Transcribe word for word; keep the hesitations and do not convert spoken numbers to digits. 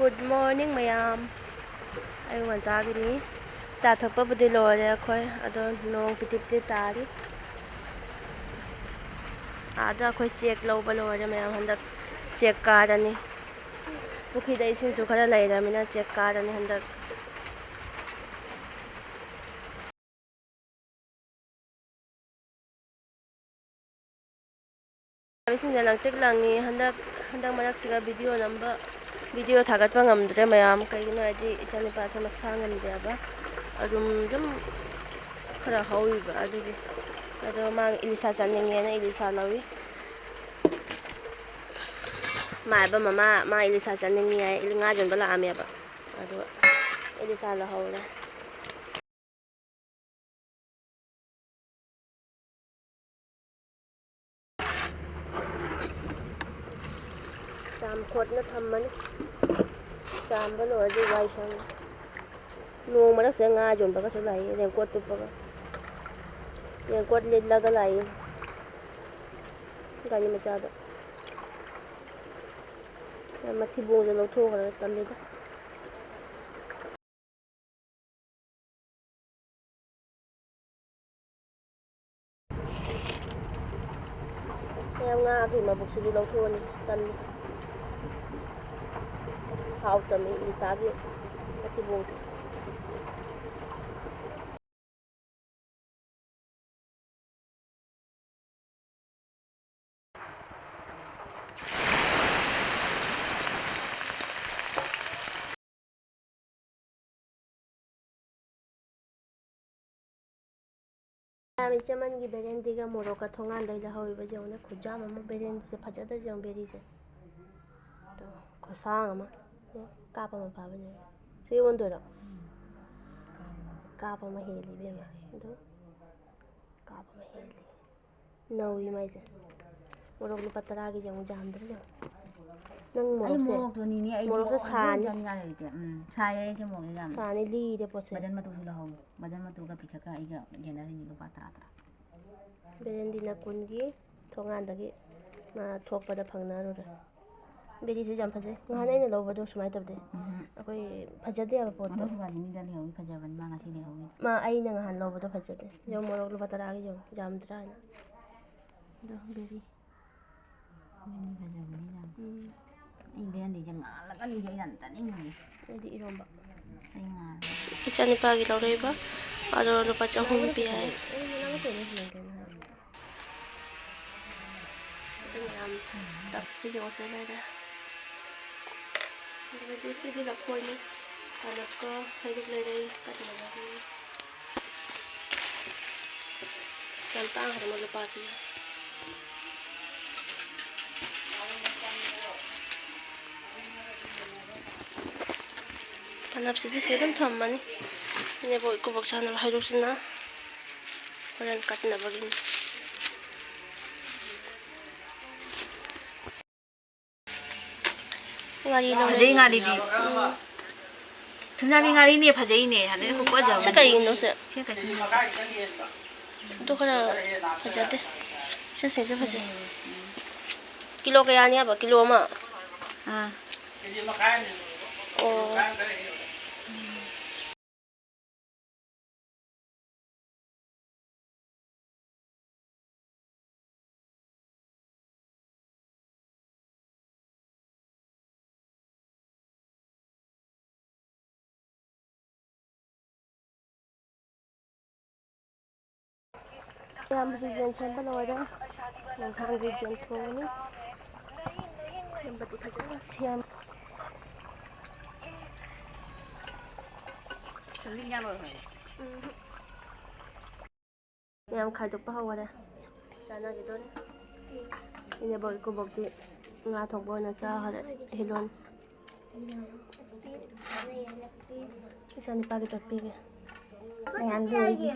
Good morning, ꯃꯌꯥꯝ꯫ ꯑꯌꯨꯛ ꯉꯟꯇꯥꯒꯤꯅꯤ꯫ ꯆꯥ ꯊꯛꯄꯕꯨꯗꯤ ꯂꯣꯏꯔꯦ ꯑꯩꯈꯣꯏ, ꯑꯗꯣ ꯅꯣꯡ ꯄꯤꯇꯤ ꯄꯤꯇꯤ ꯇꯥꯔꯤ꯫ ꯑꯥꯗ ꯑꯩꯈꯣꯏ ꯆꯦꯛ ꯂꯧꯕ ꯂꯣꯏꯔꯦ ꯃꯌꯥꯝ꯫ ꯍꯟꯗꯛ ꯆꯦꯛ ꯀꯥꯔꯅꯤ꯫ ꯄꯨꯈ꯭ꯔꯤꯗ ꯏꯁꯤꯡꯁꯨ ꯈꯔ ꯂꯩꯔꯃꯤꯅ ꯆꯦꯛ ꯀꯥꯔꯅꯤ ꯍꯟꯗꯛ꯫ ꯏꯁꯤꯡꯁꯦ ꯂꯪꯇ꯭ꯔꯤꯛ ꯂꯪꯉꯤ꯫ ꯍꯟꯗꯛ, ꯍꯟꯗꯛ ꯃꯔꯛꯁꯤꯒ video ꯅꯝꯕ, video ꯊꯥꯒꯠꯄ ꯉꯝꯗ꯭ꯔꯦ ꯃꯌꯥꯝ꯫ ꯀꯩꯒꯤꯅꯣ ꯍꯥꯏꯗꯤ ꯏꯆꯥꯅꯨꯄꯥꯁꯦ ꯃꯁꯥ ꯉꯝꯗꯦꯕ꯫ ꯑꯗꯨꯝ, ꯑꯗꯨꯝ ꯈꯔ ꯍꯧꯔꯤꯕ ꯑꯗꯨꯒꯤ꯫ ꯑꯗꯣ ꯃꯥ ꯏꯂꯤꯁꯥ ꯆꯠꯅꯤꯡꯉꯦꯅ ꯏꯂꯤꯁꯥ ꯂꯧꯏ꯫ ꯃꯥ ꯍꯥꯏꯕ, "ꯃꯃꯥ, ꯃꯥ ꯏꯂꯤꯁꯥ ꯆꯠꯅꯤꯡꯉꯤ" ꯍꯥꯏ꯫ ꯉꯥ ꯌꯣꯟꯕ ꯂꯥꯛꯑꯝꯃꯦꯕ꯫ ꯑꯗꯣ ꯏꯂꯤꯁꯥ ꯂꯧꯍꯧꯔꯦ꯫ ꯆꯥꯝ ꯈꯣꯠꯅ ꯊꯝꯃꯅꯤ꯫ ꯆꯥꯝꯕ ꯂꯣꯏꯔꯗꯤ ꯋꯥꯏ ꯁꯪꯉꯦ꯫ ꯅꯣꯡ ꯃꯔꯛꯁꯤꯗ ꯉꯥ ꯌꯣꯟꯕꯒꯁꯨ ꯂꯥꯛꯏ, raincoat ꯇꯨꯞꯄꯒ꯫ Raincoat ꯂꯤꯠꯂꯒ ꯂꯥꯛꯏ꯫ ꯒꯥꯔꯤ ꯃꯆꯥꯗ꯫ ꯃꯊꯤꯕꯣꯡꯗꯣ ꯂꯧꯊꯣꯛꯈ꯭ꯔꯒ ꯇꯜꯂꯤꯗ꯫ ꯃꯌꯥꯝ ꯉꯥꯒꯤ ꯃꯕꯨꯛꯁꯤꯗꯤ ꯂꯧꯊꯣꯛꯑꯅꯤ꯫ ꯇꯜꯂꯤ꯫ ꯍꯥꯎꯇꯕꯅꯤ ꯏꯂꯤꯁꯥꯒꯤ ꯃꯊꯤꯕꯣꯡꯁꯦ꯫ ꯃꯌꯥꯝ, ꯏꯆꯦꯃꯟꯒꯤ ꯕꯦꯔꯦꯟꯗꯤꯒ ꯃꯣꯔꯣꯛꯀ ꯊꯣꯡꯒꯥꯟꯗꯩ ꯂꯧꯍꯧꯔꯤꯕ ꯌꯦꯡꯉꯨꯅꯦ, ꯈꯨꯌꯥꯝ ꯑꯃ꯫ ꯕꯦꯔꯦꯟꯗꯤꯁꯦ ꯐꯖꯗ꯭ꯔꯁꯦ ꯌꯦꯡꯉꯨ, ꯕꯦꯔꯤꯁꯦ꯫ ꯑꯗꯣ ꯈꯨꯁꯥꯡ ꯑꯃ꯫ ꯀꯥꯞꯄ ꯑꯃ ꯐꯥꯕꯅꯦ꯫ ꯁꯤ ꯑꯣꯟꯗꯣꯏꯔꯣ? ꯀꯥꯞꯄ ꯑꯃ ꯍꯦꯜꯂꯤ ꯏꯕꯦꯝꯃ꯫ ꯑꯗꯨ ꯀꯥꯞꯄ ꯑꯃ ꯍꯦꯜꯂꯤ꯫ ꯅꯧꯔꯤ ꯃꯥꯏꯁꯦ꯫ ꯃꯣꯔꯣꯛ ꯂꯨꯄꯥ ꯇꯔꯥꯒꯤꯁꯦ ꯑꯃꯨꯛ ꯌꯥꯝꯗ꯭ꯔꯦ ꯌꯦꯡꯉꯣ꯫ ꯅꯪ ꯑꯩ ꯃꯣꯔꯣꯛꯁꯦ, ꯃꯣꯔꯣꯛꯇꯣꯅꯤꯅꯦ, ꯑꯩ ꯃꯣꯔꯣꯛꯁꯦ ꯃꯣꯔꯣꯛ ꯁꯥꯅꯤ꯫ ꯆꯥꯅꯤꯡꯉꯥꯏ ꯂꯩꯇꯦ꯫ ꯎꯝ, ꯁꯥꯏꯌꯦ ꯑꯩꯁꯦ ꯃꯣꯔꯣꯛꯁꯦ ꯌꯥꯝꯅ꯫ ꯁꯥꯅꯤ, ꯂꯤꯔꯦ ꯄꯣꯠꯁꯦ꯫ ꯕꯗꯟ ꯃꯇꯨꯁꯨ ꯂꯧꯍꯧ-, ꯕꯗꯟ ꯃꯇꯨꯒ ꯄꯤꯊꯛꯀ ꯑꯩꯒ ꯌꯦꯟꯅꯔꯤꯅꯤ ꯂꯨꯄꯥ ꯇꯔꯥ ꯇꯔꯥ꯫ ꯕꯦꯔꯦꯟꯗꯤꯅ ꯀꯨꯟꯒꯤ ꯊꯣꯡꯒꯥꯟꯗꯒꯤ ꯃꯥ ꯊꯣꯛꯄꯗ ꯐꯪꯅꯔꯨꯔꯦ꯫ ꯕꯦꯔꯤꯁꯦ ꯌꯥꯝ ꯐꯖꯩ꯫ ꯅꯍꯥꯟ ꯑꯩꯅ ꯂꯧꯕꯗꯣ ꯁꯨꯃꯥꯏꯅ ꯇꯧꯗꯦ꯫ ꯎꯝ꯫ ꯑꯩꯈꯣꯏ ꯐꯖꯗꯦ ꯍꯥꯏꯕ ꯄꯣꯠꯇꯣ꯫ ꯑꯗꯣ ꯁꯨꯕꯥꯁꯤ ꯃꯤꯗ ꯂꯩꯍꯧꯋꯤ, ꯐꯖꯕꯅꯤ꯫ ꯃꯥ ꯉꯁꯤ ꯂꯩꯍꯧꯋꯤ꯫ ꯃꯥ ꯑꯩꯅ ꯅꯍꯥꯟ ꯂꯧꯕꯗꯣ ꯐꯖꯗꯦ꯫ ꯌꯦꯔꯨꯝ ꯃꯣꯔꯣꯛ ꯂꯨꯄꯥ ꯇꯔꯥꯒꯤ ꯌꯦꯔꯨꯝ ꯌꯥꯝꯗ꯭ꯔꯥ ꯍꯥꯏꯅ꯫ ꯑꯗꯣ ꯕꯦꯔꯤ꯫ ꯕꯦꯔꯤ ꯐꯖꯕꯅꯤ ꯌꯥꯝ꯫ ꯎꯝ꯫ ꯑꯩ ꯕꯦꯔꯟꯗꯤꯁꯦ ꯉꯥꯜꯂꯒꯅꯤꯁꯦ ꯑꯩꯅ ꯌꯥꯝ ꯆꯥꯅꯤꯡꯉꯤꯁꯦ꯫ ꯑꯩꯗꯤ ꯏꯔꯣꯝꯕ꯫ ꯑꯩ ꯉꯥꯜꯂꯦ꯫ ꯏꯆꯥꯅꯤꯄꯥꯒꯤ ꯂꯧꯔꯛꯏꯕ꯫ ꯑꯗꯣ ꯂꯨꯄꯥ ꯆꯍꯨꯝ ꯄꯤ ꯍꯥꯏ꯫ ꯑꯩ ꯃꯅꯥ ꯃꯁꯤꯡ ꯂꯣꯏꯁꯤꯜꯂꯒꯦ ꯍꯥꯏ꯫ ꯑꯗꯨ ꯃꯌꯥꯝ ꯇꯛꯁꯤ ꯌꯦꯡꯉꯨꯁꯦ ꯂꯩꯔꯦ꯫ ꯑꯗꯨꯗꯤ ꯁꯤꯗꯤ ꯂꯐꯣꯏꯅꯤ꯫ ꯄꯥꯂꯛꯀ ꯍꯩꯔꯨꯛ ꯂꯩꯔꯦ ꯀꯠꯅꯕꯒꯤ꯫ ꯌꯥꯝ ꯇꯥꯡꯈ꯭ꯔꯦ ꯃꯣꯏ ꯂꯨꯄꯥꯁꯤꯒ꯫ ꯄꯥꯂꯛꯁꯤꯗꯤ ꯁꯤ ꯑꯗꯨꯝ ꯊꯝꯃꯅꯤ꯫ ꯏꯅꯦꯕꯣꯛ ꯏꯀꯨꯕꯣꯛ ꯆꯥꯅꯕ ꯍꯩꯔꯨꯛꯁꯤꯅ ꯍꯣꯔꯦꯟ ꯀꯠꯅꯕꯒꯤꯅꯤ꯫ ꯉꯥꯔꯤ ꯂꯧꯔꯦ꯫ ꯐꯖꯩ ꯉꯥꯔꯤꯗꯤ꯫ ꯎꯝ꯫ ꯊꯨꯝꯖꯥꯕꯤ ꯉꯥꯔꯤꯅꯦ ꯐꯖꯩꯅꯦ꯫ ꯍꯟꯗꯛ ꯎꯝ꯫ ꯈꯨꯐꯖ ꯑꯃ꯫ ꯁꯤ ꯀꯩꯒꯤꯅꯣ ꯁꯦ? ꯁꯤ ꯀꯩꯁꯨ ꯅꯠꯇꯦ꯫ ꯑꯗꯨ ꯈꯔ ꯐꯖꯗꯦ꯫ ꯁꯤ ꯁꯤꯁꯦ ꯐꯖꯩ꯫ ꯀꯤꯂꯣ ꯀꯌꯥꯅꯤ ꯍꯥꯏꯕ? ꯀꯤꯂꯣ ꯑꯃ? ꯑꯥ꯫ ꯑꯣ꯫ ꯏꯌꯥꯝꯕꯁꯨ ꯌꯦꯟ ꯁꯦꯝꯕ ꯂꯣꯏꯔꯦ꯫ ꯃꯊꯪꯒꯤ ꯌꯦꯟ ꯊꯣꯡꯉꯅꯤ꯫ ꯁꯦꯝꯕꯗꯤ ꯐꯖꯅ ꯁꯦꯝ-, ꯎꯝ꯫ ꯃꯌꯥꯝ ꯈꯥꯏꯗꯣꯛꯄ ꯍꯧꯈꯔꯦ꯫ ꯆꯥꯅꯈꯤꯗꯣꯔꯦ꯫ ꯏꯅꯦꯕꯣꯛ ꯏꯀꯨꯕꯣꯛꯇꯤ ꯉꯥ ꯊꯣꯡꯕ ꯑꯣꯏꯅ ꯆꯥꯈꯔꯦ꯫ ꯍꯤꯂꯣꯟ꯫ ꯏꯆꯥ ꯅꯨꯄꯥꯒꯤ ꯇꯣꯠꯄꯤꯒꯦ꯫ ꯃꯌꯥꯝꯗꯤ ꯑꯩꯒꯤ꯫